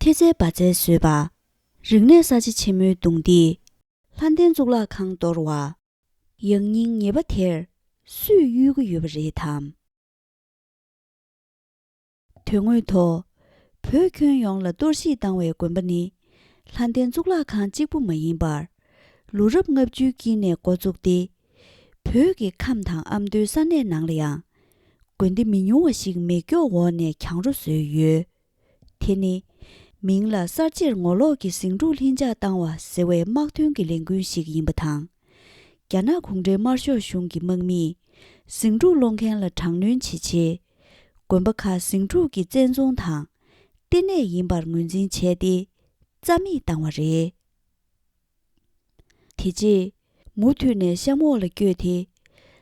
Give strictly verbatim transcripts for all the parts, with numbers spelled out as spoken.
ཐེ་ཚལ་བ་ཚལ་བཟོས་པ། རིག་གནས་གསར་བརྗེ་ཆེན་མོའི་གདུང་འདིས་ལྷ་ལྡན་གཙུག་ལག་ཁང་གཏོར་བ། ཡང་སྙིང་ཉེས་པ་དེར་སུས་གཡོལ་གྱི་ཡོད་པ་རེད་དམ། དོན་དངོས་ཐོག་བོད་ཁྱོན་ཡོངས་ལ་གཏོར་བཤིག་བཏང་བའི་དགོན་པ་ནི་ལྷ་ལྡན་གཙུག་ལག་ཁང་གཅིག་པུ་མ་ཡིན་པར། ལོ་རབས་ལྔ་བཅུའི་དཀྱིལ་ནས་འགོ་བཙུགས་ཏེ། བོད་ཀྱི་ཁམས་དང་ཨ་མདོའི་ས་གནས་ནང་ལ་ཡང་། དགོན་སྡེ་མི་ཉུང་བ་ཞིག་མེ་སྒྱོགས་འོག་ནས་གྱང་རོ་བཟོས་ཡོད། དེ་ནི་མིང་ལ་གསར་བརྗེར་ངོ་ལོག་གི་ཟིང་འཁྲུག་ལྷིང་འཇགས་བཏང་བ་ཟེར་བའི་དམག་དོན་གྱི་ལས་འགུལ་ཞིག་ཡིན་པ་དང་། རྒྱ་ནག་གུང་ཁྲན་དམར་ཤོག་གཞུང་གི་དམག་མིས་ཟིང་འཁྲུག་སློང་མཁན་ལ་དྲག་གནོན་བྱེད་ཆེད། དགོན་པ་ཁག་ཟིང་འཁྲུག་གི་བཙན་རྫོང་དང་ལྟེ་གནས་ཡིན་པར་ངོས་འཛིན་བྱས་ཏེ། རྩ་མེད་བཏང་བ་རེད། དེ་རྗེས་མུ་མཐུད་ནས་གཤམ་འོག་ལ་བསྐྱོད་དེ།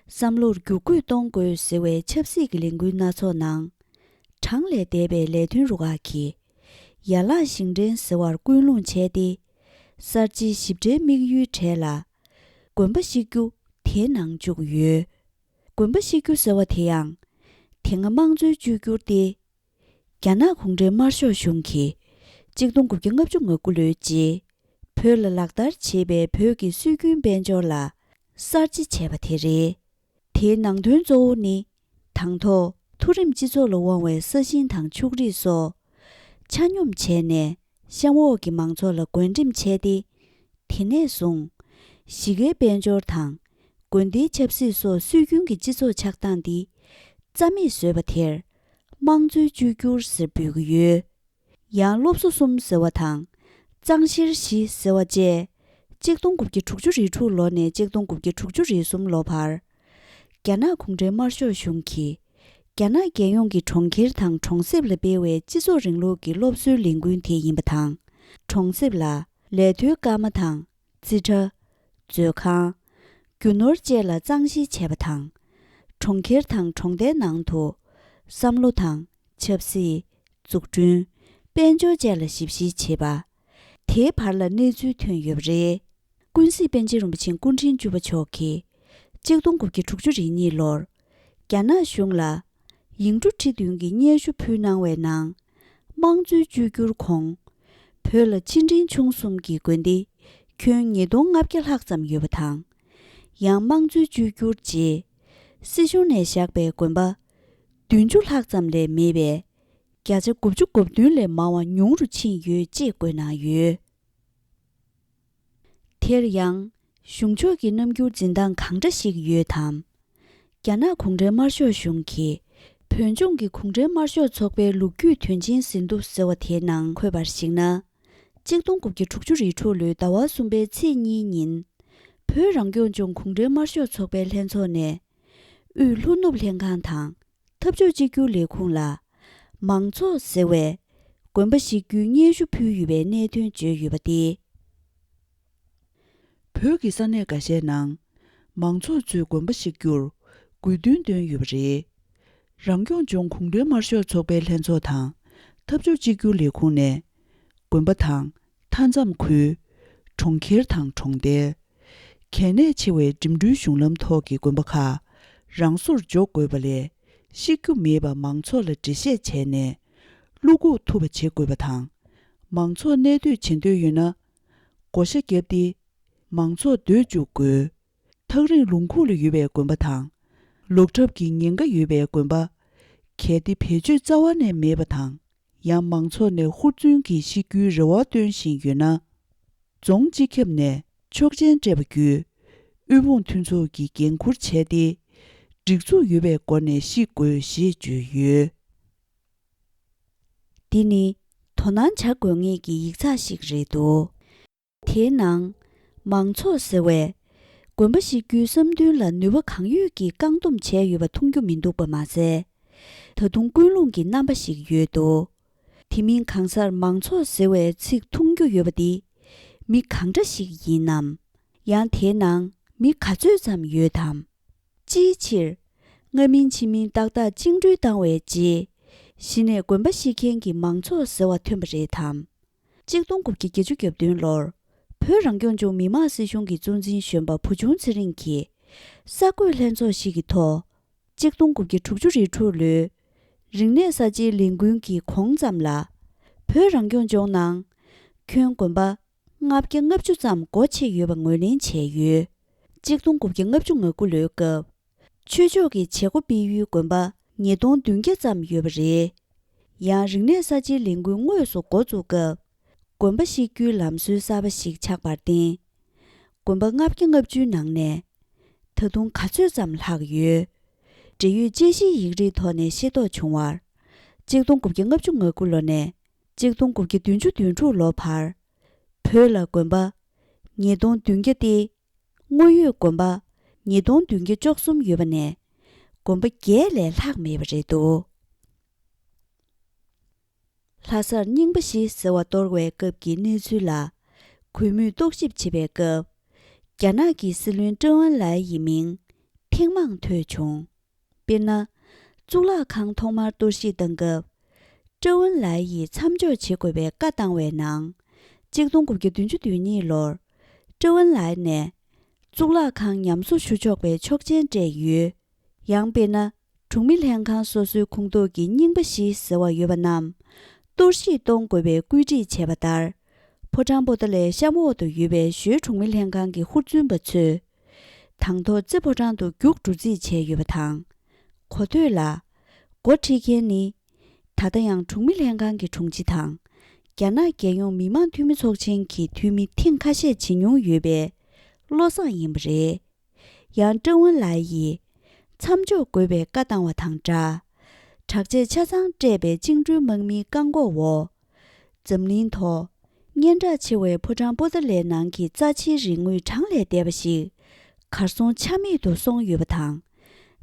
བསམ་བློར་འགྱུར་བཀོད་གཏོང་དགོས་ཟེར་བའི་ཆབ་སྲིད་ཀྱི་ལས་འགུལ་སྣ་ཚོགས་ནང་། གྲངས་ལས་འདས་པའི་ལས་དོན་རུ་ཁག་གིས་ཡན་ལག་བཞེངས་འདྲེན་ཟེར་བར་སྐུལ་སློང་བྱས་ཏེ། གསར་བརྗེའི་ཞིབ་ཕྲའི་དམིགས་ཡུལ་གྲས་ལ་དགོན་པ་བཤིག་རྒྱུ་དེའི་ནང་བཅུག་ཡོད། དགོན་པ་བཤིག་རྒྱུ་ཟེར་བ་དེ་ཡང་དེ་སྔ་དམངས་གཙོའི་བཅོས་བསྒྱུར་ཏེ། རྒྱ་ནག་གུང་ཁྲན་དམར་ཤོག་གཞུང་གིས་གཅིག་སྟོང་དགུ་བརྒྱ་ལྔ་བཅུ་ང་དགུ་ལོའི་རྗེས་བོད་ལ་ལག་བསྟར་བྱེད་པའི་བོད་ཀྱི་སྲོལ་རྒྱུན་དཔལ་འབྱོར་ལ་གསར་བརྗེ་བྱས་པ་དེ་རེད། དེའི་ནང་དོན་གཙོ་བོ་ནི། དང་ཐོག་མཐོ་རིམ་སྤྱི་ཚོགས་ལ་དབང་བའི་ས་ཞིང་དང་ཕྱུགས་རིགས་སོགས་ཆ་སྙོམས་བྱས་ནས་གཤམ་འོག་གི་མང་ཚོགས་ལ་བགོ་འགྲེམས་བྱས་ཏེ། དེ་ནས་བཟུང་གཞིས་ཀའི་དཔལ་འབྱོར་དང་དགོན་སྡེའི་ཆབ་སྲིད་སོགས་སྲོལ་རྒྱུན་གྱི་སྤྱི་ཚོགས་ཆགས་སྟངས་འདི་རྩ་མེད་བཟོས་པ་དེར་དམངས་གཙོའི་བཅོས་བསྒྱུར་ཟེར་འབོད་ཀྱི་ཡོད། ཡང་སློབ་གསོ་གསུམ་ཟེར་བ་དང་། གཙང་བཤེར་བཞི་ཟེར་བ་བཅས་གཅིག་སྟོང་དགུ་བརྒྱ་དྲུག་ཅུ་རེ་དྲུག་ལོ་ནས་གཅིག་སྟོང་དགུ་བརྒྱ་དྲུག་ཅུ་རེ་གསུམ་ལོ་བར། རྒྱ་ནག་གུང་ཁྲན་དམར་ཤོག་གཞུང་གིས་རྒྱ་ནག་རྒྱལ་ཡོངས་ཀྱི་གྲོང་ཁྱེར་དང་གྲོང་གསེབ་ལ་སྤེལ་བའི་སྤྱི་ཚོགས་རིང་ལུགས་ཀྱི་སློབ་གསོའི་ལས་འགུལ་དེ་ཡིན་པ་དང་། གྲོང་གསེབ་ལ་ལས་མཐོའི་སྐར་མ་དང་། རྩིས་ཁྲ། མཛོད་ཁང་། རྒྱུ་ནོར་བཅས་ལ་གཙང་བཤེར་བྱས་པ་དང་། གྲོང་ཁྱེར་དང་གྲོང་རྡལ་ནང་དུ་བསམ་བློ་དང་ཆབ་སྲིད། འཛུགས་སྐྲུན། དཔལ་འབྱོར་བཅས་ལ་ཞིབ་བཤེར་བྱས་པ། དེའི་བར་ལ་གནས་ཚུལ་ཐོན་ཡོད་པ་རེད། ཀུན་གཟིགས་པཎ་ཆེན་རིན་པོ་ཆེ་སྐུ་ཕྲེང་བཅུ་པ་མཆོག་གིས་གཅིག་སྟོང་དགུ་བརྒྱ་དྲུག་ཅུ་རེ་གཉིས་ལོར་རྒྱ་ནག་གཞུང་ལ་ཡིག་འབྲུ་ཁྲི་བདུན་གྱི་སྙན་ཞུ་ཕུལ་གནང་བའི་ནང་། དམངས་གཙོའི་བཅོས་བསྒྱུར་གོང་། བོད་ལ་ཆེ་འབྲིང་ཆུང་གསུམ་གྱི་དགོན་སྡེ་ཁྱོན་ཉིས་སྟོང་ལྔ་བརྒྱ་ལྷག་ཙམ་ཡོད་པ་དང་། ཡང་དམངས་གཙོའི་བཅོས་བསྒྱུར་རྗེས། སྲིད་གཞུང་ནས་བཞག་པའི་དགོན་པ་བདུན་ཅུ་ལྷག་ཙམ་ལས་མེད་པས། བརྒྱ་ཆ་དགུ་བཅུ་གོ་བདུན་ལས་མང་བ་ཉུང་རུ་ཕྱིན་ཡོད་ཅེས་བཀོད་གནང་ཡོད། དེར་ཡང་གཞུང་ཕྱོགས་ཀྱི་རྣམ་འགྱུར་འཛིན་སྟངས་གང་འདྲ་ཞིག་ཡོད་དམ། རྒྱ་ནག་གུང་ཁྲན་དམར་ཤོག་གཞུང་གིས་བོད་ལྗོངས་ཀྱི་གུང་ཁྲན་དམར་ཤོག་ཚོགས་པའི་ལོ་རྒྱུས་དོན་ཆེན་ཟིན་ཐོ་ཟེར་བ་དེའི་ནང་འཁོད་པར་གཞིགས་ན། གཅིག་སྟོང་དགུ་བརྒྱ་དྲུག་ཅུ་རེ་དྲུག་ལོའི་ཟླ་བ་གསུམ་པའི་ཚེས་གཉིས་ཉིན། བོད་རང་སྐྱོང་ལྗོངས་གུང་ཁྲན་དམར་ཤོག་ཚོགས་པའི་ལྷན་ཚོགས་ནས། དབུས་ལྷོ་ནུབ་ལྷན་ཁང་དང་། འཐབ་ཕྱོགས་གཅིག་གྱུར་ལས་ཁུངས་ལ། མང་ཚོགས་ཟེར་བས་དགོན་པ་བཤིག་རྒྱུའི་སྙན་ཞུ་ཕུལ་ཡོད་པའི་གནད་དོན་བརྗོད་ཡོད་པ་སྟེ། བོད་ཀྱི་ས་གནས་འགའ་ཤས་ནང་མང་ཚོགས་ཚོས་དགོན་པ་བཤིག་རྒྱུར་དགོས་འདུན་བཏོན་ཡོད་པ་རེད། རང་སྐྱོང་ལྗོངས་གུང་ཁྲན་དམར་ཤོག་ཚོགས་པའི་ལྷན་ཚོགས་དང་འཐབ་ཕྱོགས་གཅིག་གྱུར་ལས་ཁུངས་ནས། དགོན་པ་དང་མཐའ་མཚམས་ཁུལ། གྲོང་ཁྱེར་དང་གྲོང་རྡལ། གལ་གནད་ཆེ་བའི་འགྲིམ་འགྲུལ་གཞུང་ལམ་ཐོག་གི་དགོན་པ་ཁག་རང་སོར་འཇོག་དགོས་པ་ལས་བཤིག་རྒྱུ་མེད་པ་མང་ཚོགས་ལ་འགྲེལ་བཤད་བྱས་ནས་བློ་འགུག་ཐུབ་པ་བྱེད་དགོས་པ་དང་། མང་ཚོགས་གནས་སྡོད་བྱེད་འདོད་ཡོད་ན། བགོ་བཤའ་བརྒྱབ་སྟེ། མང་ཚོགས་སྡོད་བཅུག་དགོས། ཐག་རིང་ལུང་ཁུག་ལ་ཡོད་པའི་དགོན་པ་དང་། ལོག་གྲབས་ཀྱི་ཉེན་ཁ་ཡོད་པའི་དགོན་པ། གལ་ཏེ་བེད་སྤྱོད་རྩ་བ་ནས་མེད་པ་དང་། ཡང་མང་ཚོགས་ནས་ཧུར་བརྩོན་གྱིས་བཤིག་རྒྱུའི་རེ་བ་བཏོན་བཞིན་ཡོད་ན། རྫོང་སྤྱི་ཁྱབ་ནས་ཆོག་མཆན་སྤྲད་པ་བརྒྱུད། དབུལ་ཕོངས་མཐུན་ཚོགས་ཀྱིས་འགན་འཁུར་བྱས་ཏེ། སྒྲིག་འཛུགས་ཡོད་པའི་སྒོ་ནས་བཤིག་དགོས་ཞེས་བརྗོད་ཡོད། འདི་ནི་དོ་སྣང་བྱ་དགོས་ངེས་ཀྱི་ཡིག་ཚགས་ཤིག་རེད་འདུག་དེའི་ནང་། མང་ཚོགས་ཟེར་བས། དགོན་པ་བཤིག་རྒྱུའི་བསམ་འདུན་ལ་ནུས་པ་གང་ཡོད་ཀྱིས་བཀག་སྡོམ་བྱས་ཡོད་པ་མཐོང་རྒྱུ་མི་འདུག་པ་མ་ཟད། ད་དུང་ཀུན་སློང་གི་རྣམ་པ་ཞིག་ཡོད་འདུག་དེ་མིན་གང་སར་མང་ཚོགས་ཟེར་བའི་ཚིག་མཐོང་རྒྱུ་ཡོད་པ་འདི། མི་གང་འདྲ་ཞིག་ཡིན་ནམ། ཡང་དེའི་ནང་མི་ག་ཚོད་ཙམ་ཡོད་དམ། ཅིའི་ཕྱིར། སྔ་མིན་ཕྱི་མིན་ཏག་ཏག་བཅིངས་འགྲོལ་བཏང་བའི་རྗེས། གཞི་ནས་དགོན་པ་བཤིག་མཁན་གྱི་མང་ཚོགས་ཟེར་བ་ཐོན་པ་རེད་དམ། གཅིག་སྟོང་དགུ་བརྒྱ་བརྒྱད་ཅུ་གྱ་བདུན་ལོར། བོད་རང་སྐྱོང་ལྗོངས་མི་དམངས་སྲིད་གཞུང་གི་གཙོ་འཛིན་གཞོན་པ་བུ་ཆུང་ཚེ་རིང་གིས། གསར་འགོད་ལྷན་ཚོགས་ཤིག་གི་ཐོག་གཅིག་སྟོང་དགུ་བརྒྱ་དྲུག་ཅུ་རེ་དྲུག་ལོའི། རིག་གནས་གསར་བརྗེའི་ལས་འགུལ་གྱི་གོང་ཙམ་ལ། བོད་ བོད་རང་སྐྱོང་ལྗོངས་ནང་ཁྱོན་དགོན་པ་ལྔ་བརྒྱ་ལྔ་བཅུ་ཙམ་སྒོ་ཕྱེ་ཡོད་པ་ངོས་ལེན་བྱས་ཡོད། གཅིག་སྟོང་དགུ་བརྒྱ་ལྔ་བཅུ་ང་དགུ་ལོའི་སྐབས། ཆོས་ཕྱོགས་ཀྱི་བྱེད་སྒོ་སྤེལ་ཡུལ་དགོན་པ་ཉིས་སྟོང་བདུན་བརྒྱ་ཙམ་ཡོད་པ་རེད། ཡང་རིག་གནས་གསར་བརྗེའི་ལས་འགུལ་དངོས་སུ་འགོ་བཙུགས་སྐབས། དགོན་པ་བཤིག་རྒྱུའི་ལམ་སྲོལ་གསར་པ་ཞིག་ཆགས་པར་བརྟེན། དགོན་པ་ལྔ་བརྒྱ་ལྔ་བཅུའི་ནང་ནས་ད་དུང་ག་ཚོད་ཙམ་ལྷག་ཡོད། འབྲེལ་ཡོད་དཔྱད་གཞིའི་ཡིག་རིགས་ཐོག་ནས་ཤེས་རྟོགས་བྱུང་བར། གཅིག་སྟོང་དགུ་བརྒྱ་ལྔ་བཅུ་ང་དགུ་ལོ་ནས་གཅིག་སྟོང་དགུ་བརྒྱ་བདུན་ཅུ་དོན་དྲུག་ལོ་བར། བོད་ལ་དགོན་པ་ཉིས་སྟོང་བདུན་བརྒྱ་སྟེ། དངོས་ཡོད་དགོན་པ་ཉིས་སྟོང་བདུན་བརྒྱ་བཅུ་གསུམ་ཡོད་པ་ནས། དགོན་པ་བརྒྱད་ལས་ལྷག་མེད་པ་རེད་འདུག་ལྷ་སར་རྙིང་པ་བཞི་ཟེར་བ་གཏོར་བའི་སྐབས་ཀྱི་གནས་ཚུལ་ལ། གུས་མོས་རྟོག་ཞིབ་བྱེད་པའི་སྐབས། རྒྱ་ནག་གི་སྲིད་བློན་ཀྲེན་ཝུན་ལའེ་ཡི་མིང་ཐེངས་མང་ཐོས་བྱུང་། དཔེར་ན། གཙུག་ལག་ཁང་ཐོག་མར་གཏོར་བཤིག་བཏང་སྐབས། ཀྲེན་ཝུན་ལའེ་ཡིས་མཚམས་འཇོག་བྱེད་དགོས་པའི་བཀའ་བཏང་བའི་ནང་། གཅིག་སྟོང་དགུ་བརྒྱ་བདུན་ཅུ་དོན་གཉིས་ལོར། ཀྲེན་ཝུན་ལའེ་ནས། གཙུག་ལག་ཁང་ཉམས་གསོ་ཞུ་ཆོག་པའི་ཆོག་མཆན་སྤྲད་ཡོད། ཡང་དཔེར་ན། གྲོང་མི་ལྷན་ཁང་སོ་སོའི་ཁོངས་གཏོགས་ཀྱི་རྙིང་པ་བཞི་ཟེར་བ་ཡོད་པ་རྣམས། གཏོར་བཤིག་གཏོང་དགོས་པའི་བཀོད་སྒྲིག་བྱས་པ་ལྟར། ཕོ་བྲང་པོ་ཏཱ་ལའི་གཤམ་འོག་ཏུ་ཡོད་པའི་ཞོལ་གྲོང་མི་ལྷན་ཁང་གི་ཧུར་བརྩོན་པ་ཚོས། དང་ཐོག་རྩེ་ཕོ་བྲང་དུ་རྒྱུགས་འགྲོ་རྩིས་བྱས་ཡོད་པ་དང་། གོ་ཐོས་ལ། འགོ་ཁྲིད་མཁན་ནི། ད་ལྟ་ཡང་གྲོང་མི་ལྷན་ཁང་གི་དྲུང་ཆེ་དང་། རྒྱ་ནག་རྒྱལ་ཡོངས་མི་དམངས་འཐུས་མི་ཚོགས་ཆེན་གྱི་འཐུས་མི་ཐེངས་ཁ་ཤས་བྱེད་མྱོང་ཡོད་པའི་བློ་བཟང་ཡིན་པ་རེད། ཡང་ཀྲེན་ཝུན་ལའེ་ཡིས་མཚམས་འཇོག་དགོས་པའི་བཀའ་བཏང་བ་དང་སྦྲགས། དྲག་ཆས་ཆ་ཚང་སྤྲས་པའི་བཅིངས་འགྲོལ་དམག་མིའི་བཀག་འགོག་འོག་འཛམ་གླིང་ཐོག་སྙན་གྲགས་ཆེ་བའི་ཕོ་བྲང་པོ་ཏཱ་ལའི་ནང་གི་རྩ་ཆེའི་རིག་དངོས་གྲངས་ལས་འདས་པ་ཞིག་གར་སོང་ཆ་མེད་དུ་སོང་ཡོད་པ་དང་།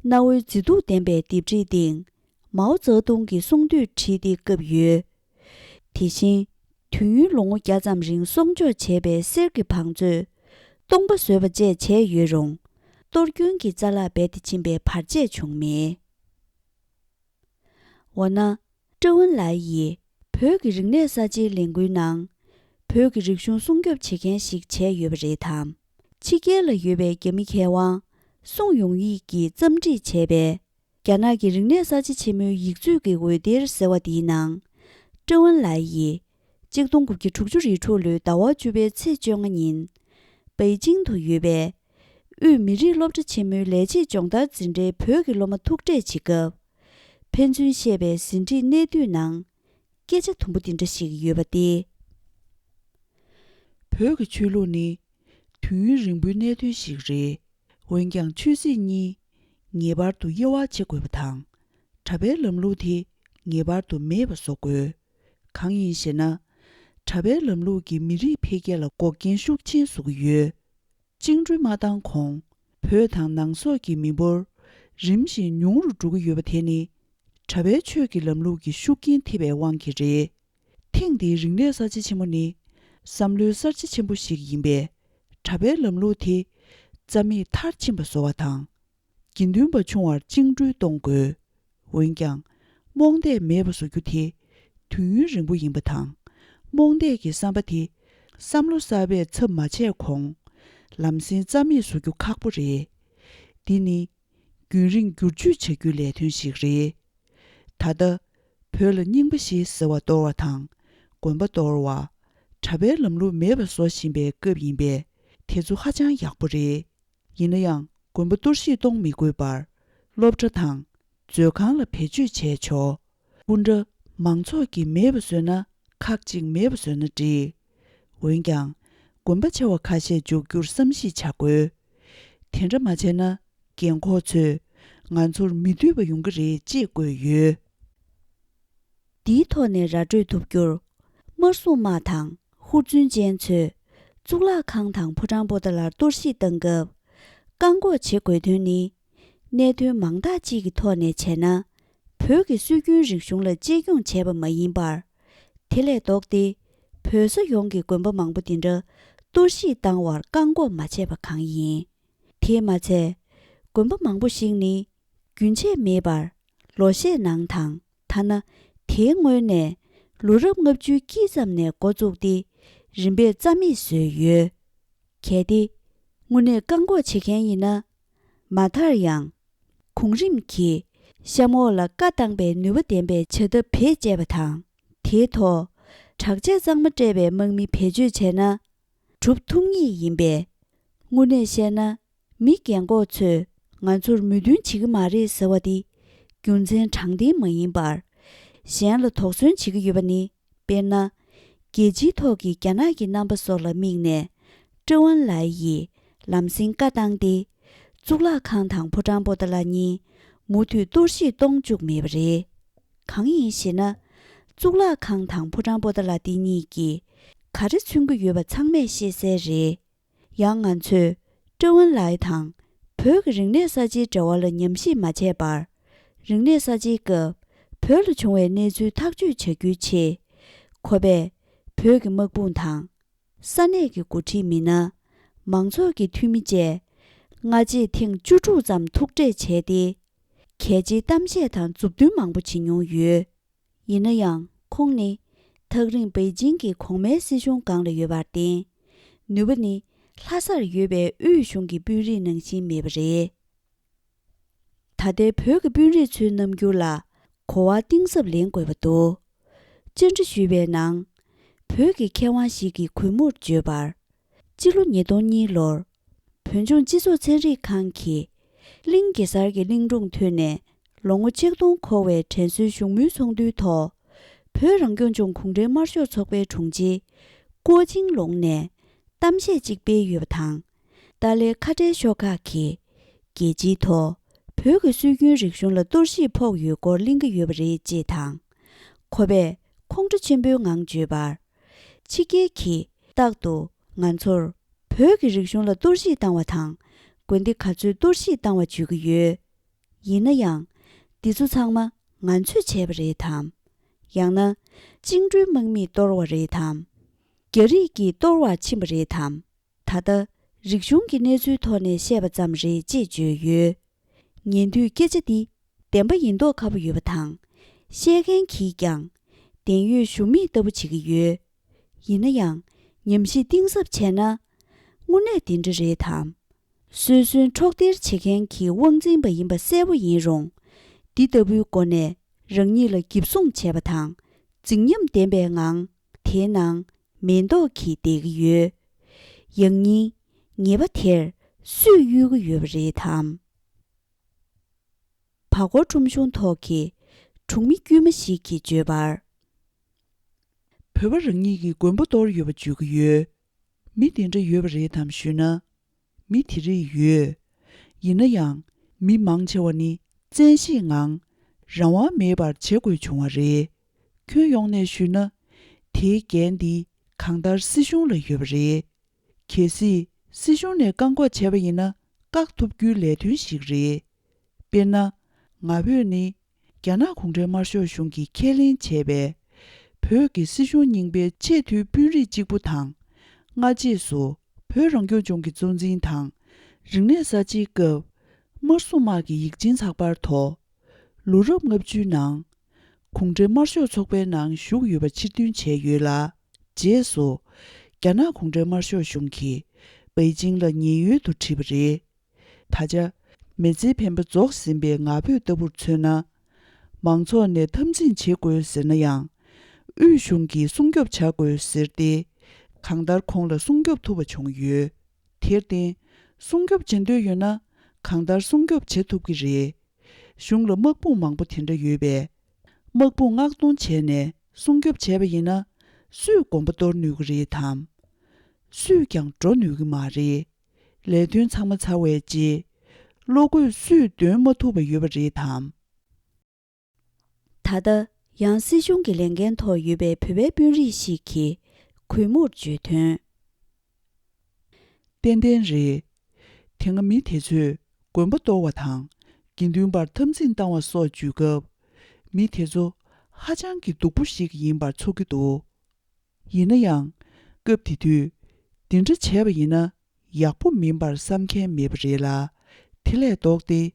གནའ་བོའི་མཛེས་སྡུག་ལྡན་པའི་ལྡེབས་བྲིས་སྟེང་། མའོ་ཙེ་ཏུང་གི་གསུང་བསྡུས་བྲིས་ཏེ་བཀབ་ཡོད། དེ་བཞིན། དུས་ཡུན་ལོ་ངོ་བརྒྱ་ཙམ་རིང་གསོག་འཇོག་བྱས་པའི་གསེར་གྱི་བང་མཛོད། སྟོང་པ་བཟོས་པ་བཅས་བྱས་ཡོད་རུང་། གཏོར་སྐྱོན་གྱི་རྩ་ལག་རྦད་དེ་ཕྱིན་པའི་བར་ཆད་བྱུང་མེད། འོ་ན། ཀྲེན་ཝུན་ལའེ་ཡིས་བོད་ཀྱི་རིག་གནས་གསར་བརྗེའི་ལས་འགུལ་ནང་། བོད་ཀྱི་རིག་གཞུང་སྲུང་སྐྱོབ་བྱེད་མཁན་ཞིག་བྱས་ཡོད་པ་རེད་དམ། ཕྱི་རྒྱལ་ལ་ཡོད་པའི་རྒྱ་མི་མཁས་དབང་སུང་ཡུང་ཡིས་ཀྱིས་རྩོམ་སྒྲིག་བྱས་པའི། རྒྱ་ནག་གི་རིག་གནས་གསར་བརྗེ་ཆེན་མོའི་ཡིག་མཛོད་ཀྱི་འོད་སྡེར་ཟེར་བ་འདིའི་ནང་། ཀྲེན་ཝུན་ལའེ་ཡིས་གཅིག་སྟོང་དགུ་བརྒྱ་དྲུག་ཅུ་རེ་དྲུག་ལོའི་ཟླ་བ་བཅུ་པའི་ཚེས་བཅོ་ལྔ་ཉིན། པེ་ཅིང་དུ་ཡོད་པའི་དབུས་མི་རིགས་སློབ་གྲྭ་ཆེན་མོའི་ལས་བྱེད་སྦྱོང་བརྡར་འཛིན་གྲྭའི་བོད་ཀྱི་སློབ་མ་ཐུག་འཕྲད་བྱེད་སྐབས། ཕན་ཚུན་བཤད་པའི་ཟིན་བྲིས་གནད་བསྡུས་ནང་། སྐད་ཆ་དུམ་བུ་འདི་འདྲ་ཞིག་ཡོད་པ་སྟེ། བོད་ཀྱི་ཆོས་ལུགས་ནི། དུས་ཡུན་རིང་པོའི་གནད་དོན་ཞིག་རེད། འོན་ཀྱང་ཆོས་སྲིད་གཉིས་ངེས་པར་དུ་དབྱེ་བ་ཕྱེ་དགོས་པ་དང་། གྲྭ་པའི་ལམ་ལུགས་དེ་ངེས་པར་དུ་མེད་པ་བཟོ་དགོས། གང་ཡིན་ཞེ་ན། གྲྭ་པའི་ལམ་ལུགས་ཀྱིས་མི་རིགས་འཕེལ་རྒྱས་ལ་འགོག་རྐྱེན་ཤུགས་ཆེན་བཟོ་གི་ཡོད། བཅིངས་འགྲོལ་མ་བཏང་གོང་། བོད་དང་ནང་སོག་གི་མི་འབོར་རིམ་བཞིན་ཉུང་རུ་འགྲོ་གི་ཡོད་པ་དེ་ནི། གྲྭ་པའི་ཆོས་ཀྱི་ལམ་ལུགས་ཀྱི་ཤུགས་རྐྱེན་ཐེབས་པའི་དབང་གིས་རེད། ཐེངས་འདིའི་རིག་གནས་གསར་བརྗེ་ཆེན་མོ་ནི། བསམ་བློའི་གསར་བརྗེ་ཆེན་པོ་ཞིག་ཡིན་པས། གྲྭ་པའི་ལམ་ལུགས་དེ་རྩ་མེད་མཐར་ཕྱིན་པ་བཟོ་བ་དང་། དགེ་འདུན་པ་ཆུང་བར་བཅིངས་འགྲོལ་གཏོང་དགོས། འོན་ཀྱང་། རྨོངས་དད་མེད་པ་བཟོ་རྒྱུ་དེ་དུས་ཡུན་རིང་པོ་ཡིན་པ་དང་། རྨོངས་དད་ཀྱི་བསམ་པ་དེ་བསམ་བློ་གསར་པས་ཚབ་མ་བྱས་གོང་། ལམ་སེང་རྩ་མེད་བཟོ་རྒྱུ་ཁག་པོ་རེད། འདི་ནི། རྒྱུན་རིང་བསྒྱུར་བཅོས་བྱ་རྒྱུའི་ལས་དོན་ཞིག་རེད། ད་ལྟ། བོད་ལ་རྙིང་པ་བཞི་ཟེར་བ་གཏོར་བ་དང་། དགོན་པ་གཏོར་བ། གྲྭ་པའི་ལམ་ལུགས་མེད་པ་བཟོ་བཞིན་པའི་སྐབས་ཡིན་པས། དེ་ཚོ་ཧ་ཅང་ཡག་པོ་རེད། ཡིན་ན་ཡང་། དགོན་པ་གཏོར་བཤིག་གཏོང་མི་དགོས་པར། སློབ་གྲྭ་དང་། མཛོད་ཁང་ལ་བེད་སྤྱོད་བྱས་ཆོག་སྐུ་འདྲ། མང་ཚོགས་ཀྱིས་མེད་པ་བཟོས་ན་ཁག་ཅིག་མེད་པ་བཟོས་ན་འགྲིག་འོན་ཀྱང་། དགོན་པ་ཆེ་བ་ཁ་ཤས་འཇོག་རྒྱུར་བསམ་གཞིག་བྱ་དགོས། དེ་འདྲ་མ་བྱས་ན། རྒན་འཁོགས་ཚོས་ང་ཚོར་མི་འདོད་པ་ཡོང་གི་རེད་ཅེས་བཀོད་ཡོད། འདིའི་ཐོག་ནས་ར་སྤྲོད་ཐུབ་རྒྱུར། དམར་སྲུང་དམག་དང་ཧུར་བརྩོན་ཅན་ཚོས་གཙུག་ལག་ཁང་དང་ཕོ་བྲང་པོ་ཏཱ་ལར་གཏོར་བཤིག་བཏང་སྐབས། བཀག་འགོག་བྱེད་དགོས་དོན་ནི། གནད་དོན་མང་དག་ཅིག་གི་ཐོག་ནས་བྱས་ན། བོད་ཀྱི་སྲོལ་རྒྱུན་རིག་གཞུང་ལ་གཅེས་སྐྱོང་བྱས་པ་མ་ཡིན་པར། དེ་ལས་ལྡོག་སྟེ། བོད་ས་ཡོངས་ཀྱི་དགོན་པ་མང་པོ་འདི་འདྲ་གཏོར་བཤིག་བཏང་བར་བཀག་འགོག་མ་བྱས་པ་གང་ཡིན། དེས་མ་ཚད། དགོན་པ་མང་པོ་ཞིག་ནི། རྒྱུན་ཆད་མེད་པར། ལོ་ཤས་ནང་དང་། ཐ་ན། དེའི་སྔོན་ནས། ལོ་རབས་ལྔ་བཅུའི་དཀྱིལ་ཙམ་ནས་འགོ་བཙུགས་ཏེ། རིམ་པས་རྩ་མེད་བཟོས་ཡོད། གལ་ཏེ། དངོས་གནས་བཀག་འགོག་བྱེད་མཁན་ཡིན་ན། མ་མཐར་ཡང་། གོང་རིམ་གྱིས། གཤམ་འོག་ལ་བཀའ་བཏང་པའི་ནུས་པ་ལྡན་པའི་བྱ་ཐབས་བེད་སྤྱད་པ་དང་། དེའི་ཐོག་དྲག་ཆས་གཙང་མ་སྤྲས་པའི་དམག་མི་བེད་སྤྱོད་བྱས་ན། གྲུབ་ཐུབ་ངེས་ཡིན་པས། དངོས་གནས་བཤད་ན། མི་རྒན་གོག་ཚོས་ང་ཚོར་མོས་མཐུན་བྱེད་ཀྱི་མ་རེད་ཟེར་བ་འདི་རྒྱུ་མཚན་དྲང་བདེན་མ་ཡིན་པར། གཞན་ལ་དོགས་ཟོན་བྱེད་ཀྱི་ཡོད་པ་ནི། དཔེར་ན། རྒྱལ་སྤྱིའི་ཐོག་གི་རྒྱ་ནག་གི་རྣམ་པ་སོགས་ལ་དམིགས་ནས། ཀྲེ་ཝུན་ལའེ་ཡིས་ལམ་སེང་བཀའ་བཏང་སྟེ། གཙུག་ལག་ཁང་དང་ཕོ་བྲང་པོ་ཏ་ལ་གཉིས་མུ་མཐུད་གཏོར་བཤིག་གཏོང་བཅུག་མེད་པ་རེད། གང་ཡིན་ཞེ་ན། གཙུག་ལག་ཁང་དང་ཕོ་བྲང་པོ་ཏ་ལ་འདི་གཉིས་ཀྱིས་ག་རེ་མཚོན་གྱི་ཡོད་པ་ཚང་མས་ཤེས་གསལ་རེད། ཡང་ང་ཚོས་ཀྲེ་ཝུན་ལའེ་དང་བོད་ཀྱི་རིག་གནས་གསར་བརྗེའི་འབྲེལ་བ་ལ་ཉམས་ཞིབ་མ་བྱས་པར། རིག་གནས་གསར་བརྗེའི་སྐབས་བོད་ལ་བྱུང་བའི་གནས་ཚུལ་ཐག་གཅོད་བྱ་རྒྱུའི་ཆེད། ཁོ་པས་བོད་ཀྱི་དམག་དཔུང་དང་། ས་གནས་ཀྱི་འགོ་ཁྲིད་མི་སྣ། མང་ཚོགས་ཀྱི་འཐུས་མི་བཅས་སྔ་རྗེས་ཐེངས་བཅུ་དྲུག་ཙམ་ཐུག་འཕྲད་བྱས་ཏེ། གལ་ཆེའི་གཏམ་བཤད་དང་མཛུབ་སྟོན་མང་པོ་བྱེད་མྱོང་ཡོད། ཡིན་ན་ཡང་ཁོང་ནི་ཐག་རིང་པེ་ཅིང་གི་གོང་མའི་སྲིད་གཞུང་སྒང་ལ་ཡོད་པར་བརྟེན། ནུས་པ་ནི་ལྷ་སར་ཡོད་པའི་དབུས་གཞུང་གི་དཔོན་རིགས་ནང་བཞིན་མེད་པ་རེད། ད་ལྟའི་བོད་ཀྱི་དཔོན་རིགས་ཚོའི་རྣམ་འགྱུར་ལ་གོ་བ་གཏིང་ཟབ་ལེན་དགོས་པ་འདུག་བཅར་འདྲི་ཞུས་པའི་ནང་། བོད་ཀྱི་མཁས་དབང་ཞིག་གིས་གུས་མོར་བརྗོད་པར། སྤྱི་ལོ་ཉིས་སྟོང་གཉིས་ལོར། བོད་ལྗོངས་སྤྱི་ཚོགས་ཚན་རིག་ཁང་གིས། གླིང་གེ་སར་གྱི་གླིང་སྒྲུང་ཐོན་ནས་ལོ་ངོ་ཆིག་སྟོང་འཁོར་བའི་དྲན་གསོའི་བཞུགས་མོལ་ཚོགས་འདུའི་ཐོག་བོད་རང་སྐྱོང་ལྗོངས་གུང་ཁྲན་དམར་ཤོག་ཚོགས་པའི་དྲུང་ཆེ་ཀོ་ཅིང་ལུང་ནས་གཏམ་བཤད་ཅིག་སྤེལ་ཡོད་པ་དང་། ཏཱ་ལའི་ཁ་བྲལ་ཤོག་ཁག་གིས་རྒྱལ་སྤྱིའི་ཐོག་བོད་ཀྱི་སྲོལ་རྒྱུན་རིག་གཞུང་ལ་གཏོར་བཤིག་ཕོག་ཡོད་སྐོར་གླེང་གི་ཡོད་པ་རེད་ཅེས་དང་། ཁོ་པས་ཁོང་ཁྲོ་ཆེན་པོའི་ངང་བརྗོད་པར། ཕྱི་རྒྱལ་གྱིས་རྟག་ཏུ་ང་ཚོར་བོད་ཀྱི་རིག་གཞུང་ལ་གཏོར་བཤིག་བཏང་བ་དང་། དགོན་སྡེ་ག་ཚོད་གཏོར་བཤིག་བཏང་བ་བརྗོད་ཀྱི་ཡོད། ཡིན་ན་ཡང་། འདི་ཚོ་ཚང་མ་ང་ཚོས་བྱས་པ་རེད་དམ། ཡང་ན། བཅིངས་འགྲོལ་དམག་མིས་གཏོར་བ་རེད་དམ། རྒྱ་རིགས་ཀྱིས་གཏོར་བར་ཕྱིན་པ་རེད་དམ། ད་ལྟ་རིག་གཞུང་གི་གནས་ཚུལ་ཐོག་ནས་བཤད་པ་ཙམ་རེད་ཅེས་བརྗོད་ཡོད། ཉན་དུས་སྐད་ཆ་འདི་བདེན་པ་ཡིན་མདོག་ཁ་པོ་ཡོད་པ་དང་། བཤད་མཁན་གྱིས་ཀྱང་བདེན་ཡོད་ཞུ་མེད་ལྟ་བུ་བྱེད་ཀྱི་ཡོད། ཡིན་ན་ཡང་ཉམས་ཞིབ་གཏིང་ཟབ་བྱས་ན། དངོས་གནས་དེ་འདྲ་རེད་དམ། སོ་སོའི་འཕྲོག་སྟེར་བྱེད་མཁན་གྱི་དབང་འཛིན་པ་ཡིན་པ་གསལ་པོ་ཡིན་རུང་། འདི་ལྟ་བུའི་སྒོ་ནས་རང་ཉིད་ལ་འགེབས་སྲུང་བྱས་པ་དང་། རྫིག་ཉམས་ལྡན་པའི་ངང་དེའི་ནང་མེ་ཏོག་གིས་བསྡད་ཀྱི་ཡོད། ཡང་སྙིང་ཉེས་པ་དེར་སུས་གཡོལ་གྱི་ཡོད་པ་རེད་དམ། བར་སྐོར་ཁྲོམ་གཞུང་ཐོག་གི་གྲོང་མི་དཀྱུས་མ་ཞིག་གིས་བརྗོད་པར། བོད་པ་རང་ཉིད་ཀྱིས་དགོན་པ་གཏོར་ཡོད་པ་བརྗོད་ཀྱི་ཡོད། མི་དེ་འདྲ་ཡོད་པ་རེད་དམ་ཞུས་ན། མི་དེ་རིགས་ཡོད། ཡིན་ན་ཡང་། མི་མང་ཆེ་བ་ནི་བཙན་ཤེད་ངང་། རང་དབང་མེད་པར་བྱེད་དགོས་བྱུང་བ་རེད། ཁྱོན་ཡོངས་ནས་ཞུས་ན། དེའི་འགན་འདི་གང་ལྟར་སྲིད་གཞུང་ལ་ཡོད་པ་རེད། གལ་སྲིད་སྲིད་གཞུང་ནས་བཀག་འགོག་བྱས་པ་ཡིན་ན། བཀག་ཐུབ་རྒྱུའི་ལས་དོན་ཞིག་རེད། དཔེར་ན། ང་ཕོད་ནི་རྒྱ་ནག་གུང་ཁྲན་དམར་ཤོག་གཞུང་གིས་ཁས་ལེན་བྱས་པའི་བོད་ཀྱི་སྲིད་གཞུང་རྙིང་པའི་ཆེས་མཐོའི་དཔོན་རིགས་གཅིག་པུ་དང་། སྔ་རྗེས་སུ་བོད་རང་སྐྱོང་ལྗོངས་ཀྱི་གཙོ་འཛིན་དང་། རིག་གནས་གསར་བརྗེའི་སྐབས་དམར་སྲུང་དམག་གི་ཡིག་ཆེན་ཚགས་པར་ཐོག་ལོ་རབས་ལྔ་བཅུའི་ནང་གུང་ཁྲན་དམར་ཤོག་ཚོགས་པའི་ནང་ཞུགས་ཡོད་པ་ཕྱིར་འདོན་བྱས་ཡོད་ལ། རྗེས་སུ་རྒྱ་ནག་གུང་ཁྲན་དམར་ཤོག་གཞུང་གིས་པེ་ཅིང་ལ་ཉེན་གཡོལ་དུ་ཁྲིད་པ་རེད། ད་ཆ་མི་ཚེའི་འཕེན་པ་རྫོགས་ཟིན་པའི་ང་ཕོད་ལྟ་བུར་མཚོན་ན། མང་ཚོགས་ནས་འཐབ་འཛིང་བྱེད་དགོས་ཟེར་ན་ཡང་། དབུས་གཞུང་གིས་སྲུང་སྐྱོབ་བྱ་དགོས་ཟེར་ཏེ། གང་ལྟར་ཁོང་ལ་སྲུང་སྐྱོབ་ཐུབ་པ་བྱུང་ཡོད། དེར་བརྟེན། སྲུང་སྐྱོབ་བྱེད་འདོད་ཡོད་ན། གང་ལྟར་སྲུང་སྐྱོབ་བྱེད་ཐུབ་ཀྱི་རེད། གཞུང་ལ་དམག་དཔུང་མང་པོ་དེ་འདྲ་ཡོད་པས། དམག་དཔུང་མངགས་གཏོང་བྱས་ནས་སྲུང་སྐྱོབ་བྱས་པ་ཡིན་ན། སུས་དགོན་པ་གཏོར་ནུས་ཀྱི་རེད་དམ། སུས་ཀྱང་འགྲོ་ནུས་ཀྱི་མ་རེད། ལས་དོན་ཚང་མ་ཚར་བའི་རྗེས། བློ་འགྱོད་སུས་འདོན་མ་ཐུབ་པ་ཡོད་པ་རེད་དམ། ད་ལྟ་ཡང་སྲིད་གཞུང་གི་ལས་འགན་ཐོག་ཡོད་པའི་བོད་པའི་དཔོན་རིགས་ཤིག་གིས་གུས་མོར་བརྗོད་དོན། ཏན་ཏན་རེད། དེ་སྔ་མི་དེ་ཚོས་དགོན་པ་གཏོར་བ་དང་། དགེ་འདུན་པར་འཐབ་འཛིང་བཏང་བ་སོགས་བརྗོད་སྐབས། མི་དེ་ཚོ་ཧ་ཅང་གི་སྡུག་པོ་ཞིག་ཡིན་པར་ཚོར་གྱི་འདུག་ཡིན་ན་ཡང་། སྐབས་དེ་དུས། འདི་འདྲ་བྱས་པ་ཡིན་ན་ཡག་པོ་མིན་པར་བསམ་མཁན་མེད་པ་རེད་ལ། དེ་ལས་ལྡོག་སྟེ།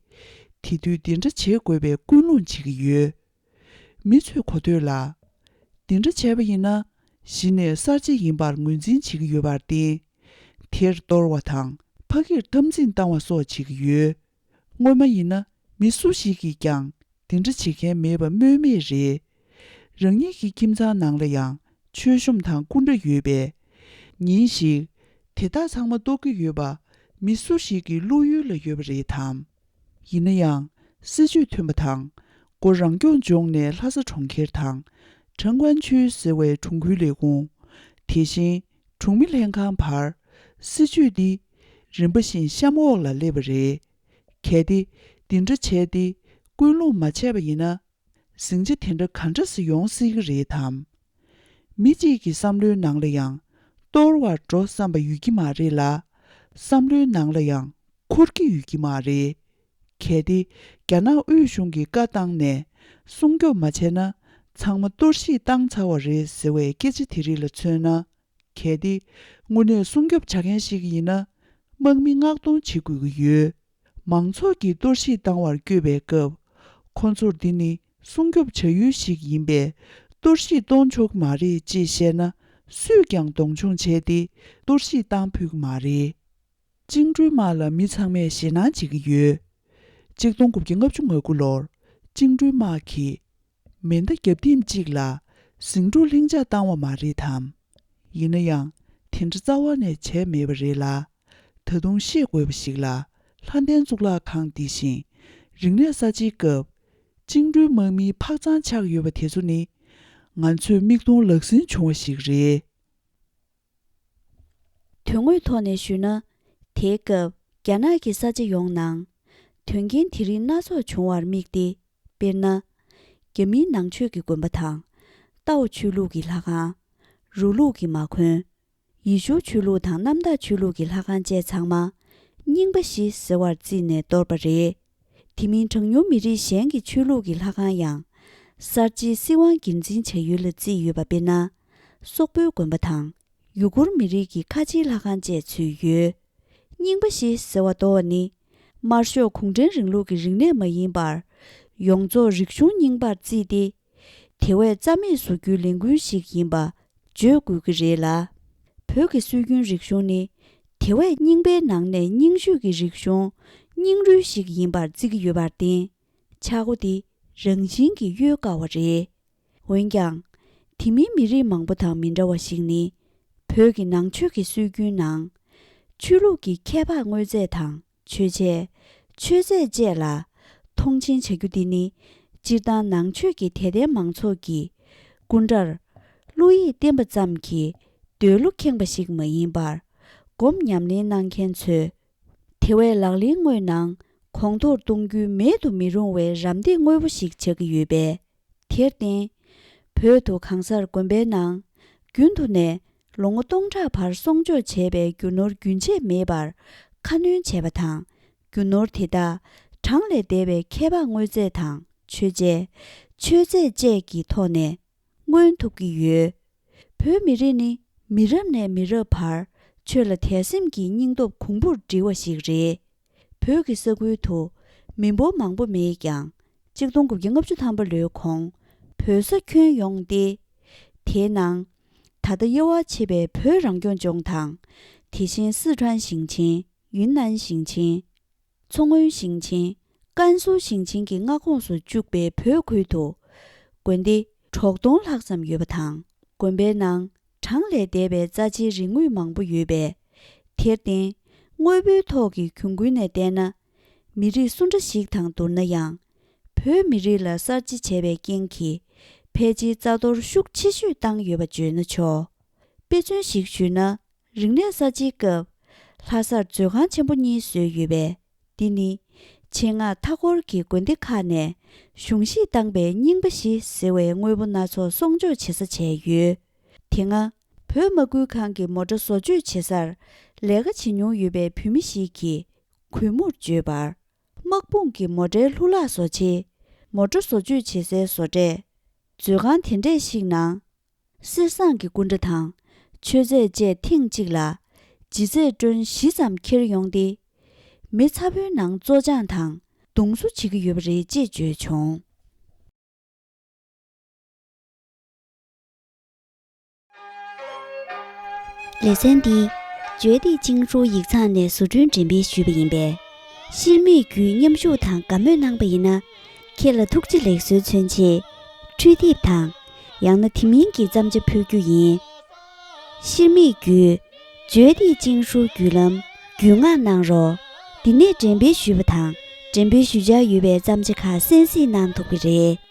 དེ་དུས་འདི་འདྲ་བྱེད་དགོས་པའི་ཀུན་སློང་བྱེད་ཀྱི་ཡོད། མི་ཚོས་གོ་ཐོས་ལ། འདི་འདྲ་བྱས་པ་ཡིན་ན། གཞི་ནས་གསར་བརྗེ་ཡིན་པར་ངོས་འཛིན་བྱེད་ཀྱི་ཡོད་པར་བརྟེན། དེར་གཏོར་བ་དང་། ཕ་གིར་འཐབ་འཛིང་བཏང་བ་སོགས་བྱེད་ཀྱི་ཡོད། སྔོན་མ་ཡིན་ན་མི་སུ་ཞིག་གིས་ཀྱང་དེ་འདྲ་བྱེད་མཁན་མེད་པ་སྨོས་མེད་རེད། རང་ཉིད་ཀྱི་ཁྱིམ་ཚང་ནང་ལ་ཡང་ མཆོད་གཤོམ་དང་སྐུ་འདྲ་ཡོད་པས། ཉིན་ཞིག་དེ་དག་ཚང་མ་གཏོར་གྱི་ཡོད་པ་མི་སུ་ཞིག་གི་བློ་ཡུལ་ལ་ཡོད་པ་རེད་དམ། ཡིན་ན་ཡང་། སྲིད་ཇུས་མཐུན་པ་དང་། སྒོ་རང་སྐྱོང་ལྗོངས་ནས་ལྷ་ས་གྲོང་ཁྱེར་དང་། ཁྲང་ཀོན་ཆུས་ཟེར་བའི་གྲོང་ཁུལ་ལས་ཁུངས། དེ་བཞིན་གྲོང་མི་ལྷན་ཁང་བར། སྲིད་ཇུས་འདི་རིམ་པ་བཞིན་གཤམ་འོག་ལ་སླེབས་པ་རེད། གལ་ཏེ་འདི་འདྲ་བྱས་ཏེ་ཀུན་སློང་མ་བྱས་པ་ཡིན་ན། ཟིང་ཆ་དེ་འདྲ་ག་འདྲ་སེ་ཡོང་སྲིད་ཀྱི་རེད་དམ། མི་གཅིག་གི་བསམ་བློའི་ནང་ལ་ཡང་གཏོར་བར་འགྲོ་བསམ་པ་ཡོད་ཀྱི་མ་རེད་ལ། བསམ་བློའི་ནང་ལ་ཡང་འཁོར་གྱི་ཡོད་ཀྱི་མ་རེད། གལ་ཏེ་རྒྱ་ནག་དབུས་གཞུང་གིས་བཀའ་བཏང་ནས་སྲུང་སྐྱོབ་མ་བྱས་ན། ཚང་མ་གཏོར་བཤིག་བཏང་ཚར་བ་རེད་ཟེར་བའི་སྐད་ཆ་དེ་རིགས་ལ་མཚོན་ན། གལ་ཏེ་དངོས་གནས་སྲུང་སྐྱོབ་བྱ་མཁན་ཞིག་ཡིན་ན། དམག་མི་མངགས་གཏོང་བྱེད་དགོས་ཀྱི་ཡོད། མང་ཚོགས་ཀྱིས་གཏོར་བཤིག་བཏང་བར་བསྐྱོད་པའི་སྐབས། ཁོ་ཚོར་འདི་ནི་སྲུང་སྐྱོབ་བྱ་ཡུལ་ཞིག་ཡིན་པས། གཏོར་བཤིག་གཏོང་ཆོག་གི་མ་རེད་ཅེས་བཤད་ན། སུས་ཀྱང་གདོང་མཆོང་བྱས་ཏེ་གཏོར་བཤིག་བཏང་ཕོད་ཀྱི་མ་རེད། བཅིངས་འགྲོལ་དམག་ལ་མི་ཚང་མས་ཞེད་སྣང་བྱེད་ཀྱི་ཡོད། གཅིག་སྟོང་དགུ་བརྒྱ་ལྔ་བཅུ་ང་དགུ་ལོར་བཅིངས་འགྲོལ་དམག་གིས་མེ་མདའ་རྒྱབ་ཐེངས་གཅིག་ལ་ཟིང་འཁྲུག་ལྷིང་འཇགས་བཏང་བ་མ་རེད་དམ། ཡིན་ན་ཡང་དེ་འདྲ་རྩ་བ་ནས་བྱས་མེད་པ་རེད་ལ། ད་དུང་ཤེས་དགོས་པ་ཞིག་ལ། ལྷ་ལྡན་གཙུག་ལག་ཁང་འདི་བཞིན་རིག་གནས་གསར་བརྗེའི་སྐབས་བཅིངས་འགྲོལ་དམག་མིའི་ཕག་ཚང་ཆགས་ཡོད་པ་དེ་ཚོ་ནི། ང་ཚོས་མིག་མཐོང་ལག་ཟིན་བྱུང་བ་ཞིག་རེད། དོན་དངོས་ཐོག་ནས་ཞུས་ན། དེའི་སྐབས་རྒྱ་ནག་གི་ས་ཆ་ཡོངས་ནང་དོན་རྐྱེན་དེ་རིགས་སྣ་ཚོགས་བྱུང་བར་དམིགས་ཏེ། དཔེར་ན། རྒྱ་མིའི་ནང་ཆོས་ཀྱི་དགོན་པ་དང་། ཏའོ་ཆོས་ལུགས་ཀྱི་ལྷ་ཁང་། རུའུ་ལུགས་ཀྱི་མ་དགོན། ཡེ་ཤུ་ཆོས་ལུགས་དང་གནམ་བདག་ཆོས་ལུགས་ཀྱི་ལྷ་ཁང་བཅས་ཚང་མ་རྙིང་པ་གཞི་ཟེར་བར་བརྩིས་ནས་གཏོར་པ་རེད། དེ་མིན་གྲངས་ཉུང་མི་རིགས་གཞན་གྱི་ཆོས་ལུགས་ཀྱི་ལྷ་ཁང་ཡང་གསར་བརྗེའི་སྲིད་དབང་སྒེར་འཛིན་བྱ་ཡུལ་ལ་བརྩིས་ཡོད་པ། དཔེར་ན། སོག་པོའི་དགོན་པ་དང་། ཡུ་གུར་མི་རིགས་ཀྱི་ཁ་ཆེའི་ལྷ་ཁང་བཅས་ཚུད་ཡོད། རྙིང་པ་གཞི་ཟེར་བ་དོར་བ་ནི། དམར་ཤོག་གུང་ཁྲན་རིང་ལུགས་ཀྱི་རིག་གནས་མ་ཡིན་པར། ཡོངས་རྫོགས་རིག་གཞུང་རྙིང་པར་བརྩིས་ཏེ། དེ་བས་རྩ་མེད་བཟོ་རྒྱུའི་ལས་འགུལ་ཞིག་ཡིན་པ་བརྗོད་དགོས་ཀྱི་རེད་ལ། བོད་ཀྱི་སྲོལ་རྒྱུན་རིག་གཞུང་ནི་དེ་བས་རྙིང་པའི་ནང་ནས་རྙིང་ཤོས་ཀྱི་རིག་གཞུང་རྙིང་རུལ་ཞིག་ཡིན་པར་བརྩི་གི་ཡོད་པར་བརྟེན། ཆག་སྒོ་འདི་རང་བཞིན་གྱིས་གཡོལ་དཀའ་བ་རེད། འོན་ཀྱང་། དེ་མིན་མི་རིགས་མང་པོ་དང་མི་འདྲ་བ་ཞིག་ནི། བོད་ཀྱི་ནང་ཆོས་ཀྱི་སྲོལ་རྒྱུན་ནང་། ཆོས་ལུགས་ཀྱི་ཁྱད་འཕགས་དངོས་རྫས་དང་། མཆོད་ཆས། མཆོད་རྫས་བཅས་ལ་མཐོང་ཆེན་བྱ་རྒྱུ་འདི་ནི། སྤྱིར་བཏང་ནང་ཆོས་ཀྱི་དད་ལྡན་མང་ཚོགས་ཀྱི་སྐུ་འདྲར་བློ་ཡིད་བརྟེན་པ་ཙམ་གྱིས་འདོད་བློ་ཁེངས་པ་ཞིག་མ་ཡིན་པར། སྒོམ་ཉམས་ལེན་གནང་མཁན་ཚོས་དེ་བས་ལག་ལེན་དངོས་ནང་གོང་མཐོར་གཏོང་རྒྱུའི་མེད་དུ་མི་རུང་བའི་རམ་འདེགས་དངོས་པོ་ཞིག་ཆགས་ཀྱི་ཡོད་པས། དེར་བརྟེན། བོད་དུ་གང་སར་དགོན་པའི་ནང་རྒྱུན་དུ་ནས་ལོ་ངོ་སྟོང་ཕྲག་བར་གསོག་འཇོག་བྱས་པའི་རྒྱུ་ནོར་རྒྱུན་ཆད་མེད་པར་ཁ་སྣོན་བྱས་པ་དང་། རྒྱུ་ནོར་དེ་དག་གྲངས་ལས་འདས་པའི་ཁྱད་འཕགས་དངོས་རྫས་དང་། མཆོད་ཆས། མཆོད་རྫས་བཅས་ཀྱི་ཐོག་ནས་མངོན་ཐུབ་ཀྱི་ཡོད། བོད་མི་རིགས་ནི་མི་རབས་ནས་མི་རབས་བར་ཆོས་ལ་དད་སེམས་ཀྱི་སྙིང་སྟོབས་གོང་བུར་བསྒྲིལ་བ་ཞིག་རེད། བོད་ཀྱི་ས་ཁུལ་དུ་མི་འབོར་མང་པོ་མེད་ཀྱང་། གཅིག་སྟོང་དགུ་བརྒྱ་ལྔ་བཅུ་ཐམ་པ་ལོའི་གོང་བོད་ས་ཁྱོན་ཡོངས་ཏེ། དེའི་ནང་། ད་ལྟ་དབྱེ་བ་ཕྱེ་བའི་བོད་རང་སྐྱོང་ལྗོངས་དང་། དེ་བཞིན་སི་ཁྲོན་ཞིང་ཆེན། ཡུན་ནན་ཞིང་ཆེན། མཚོ་སྔོན་ཞིང་ཆེན། ཀན་སུའུ་ཞིང་ཆེན་གྱི་མངའ་ཁོངས་སུ་བཅུག་པའི་བོད་ཁུལ་དུ། དགོན་སྡེ་དྲུག་སྟོང་ལྷག་ཙམ་ཡོད་པ་དང་། དགོན་པའི་ནང་གྲངས་ལས་འདས་པའི་རྩ་ཆེའི་རིག་དངོས་མང་པོ་ཡོད་པས། དེར་བརྟེན། དངོས་པོའི་ཐོག་གི་གྱོང་གུན་ནས་བལྟས་ན། མི་རིགས་སུ་འདྲ་ཞིག་དང་བསྡུར་ན་ཡང་། བོད་མི་རིགས་ལ་གསར་བརྗེ་བྱས་པའི་རྐྱེན་གྱིས། ཕལ་ཆེར་རྩ་གཏོར་ཤུགས་ཆེ་ཤོས་བཏང་ཡོད་པ་བརྗོད་ན་ཆོག་དཔེ་མཚོན་ཞིག་ཞུས་ན། རིག་གནས་གསར་བརྗེའི་སྐབས། ལྷ་སར་མཛོད་ཁང་ཆེན་པོ་གཉིས་བཟོས་ཡོད་པས། འདི་ནི། ཆེད་མངགས་མཐའ་འཁོར་གྱི་དགོན་སྡེ་ཁག་ནས་གཞུང་བཞེས་བཏང་པའི་རྙིང་པ་བཞི་ཟེར་བའི་དངོས་པོ་སྣ་ཚོགས་གསོག་འཇོག་བྱེད་ས་བྱས་ཡོད། དེ་སྔ། བོད་དམག་ཁུལ་ཁང་གི་མོ་ཊ་བཟོ་བཅོས་བྱེད་སར་ལས་ཀ་བྱེད་མྱོང་ཡོད་པའི་བོད་མི་ཞིག་གིས་གུས་མོར་བརྗོད་པར། དམག་དཔུང་གི་མོ་ཊའི་ལྷུ་ལག་བཟོ་ཆེད། མོ་ཊ་བཟོ་བཅོས་བྱེད་སའི་བཟོ་གྲས། མཛོད་ཁང་དེ་འདྲས་ཤིག་ནང་། གསེར་ཟངས་ཀྱི་སྐུ་འདྲ་དང་། མཆོད་རྫས་བཅས་ཐེངས་གཅིག་ལ་ལྗིད་ཚད་ཊོན་བཞི་ཙམ་འཁྱེར་ཡོང་སྟེ། མེ་ཚ་པོའི་ནང་བཙོ་སྦྱང་དང་རྡུང་བཟོ་བྱེད་ཀྱི་ཡོད་པ་རེད་ཅེས་བརྗོད་བྱུང་། ལེ་ཚན་འདི་བརྗོད་བདེ་ཅིང་ཧྲུའུ་ཡིག་ཚང་ནས་བཟོ་སྐྲུན་འགྲེམས་སྤེལ་ཞུས་པ་ཡིན་པས། ཤེས་མེད་བརྒྱུད་མཉམ་ཞུགས་དང་དགའ་མོས་གནང་པ་ཡིན་ན། ཁྱེད་ལ་ཐུགས་རྗེ་ལེགས་གསོལ་མཚོན་ཆེད། འཕྲུལ་དེབ་དང་། ཡང་ན་དེ་མིན་གྱི་བརྩམས་བྱ་ཕུལ་རྒྱུ་ཡིན། ཤེར་མིག་བརྒྱུད། བརྗོད་བདེ་ཅིང་ཧྲུལ་བརྒྱུད་ལམ་བརྒྱུད་མངགས་གནང་རོགས། འདི་ནས་འགྲེམས་སྤེལ་ཞུས་པ་དང་འགྲེམས་སྤེལ་ཞུ་འཆར་ཡོད་པའི་བརྩམས་བྱ་ཁག་གསན་གཟིགས་གནང་ཐུབ་ཀྱི་རེད།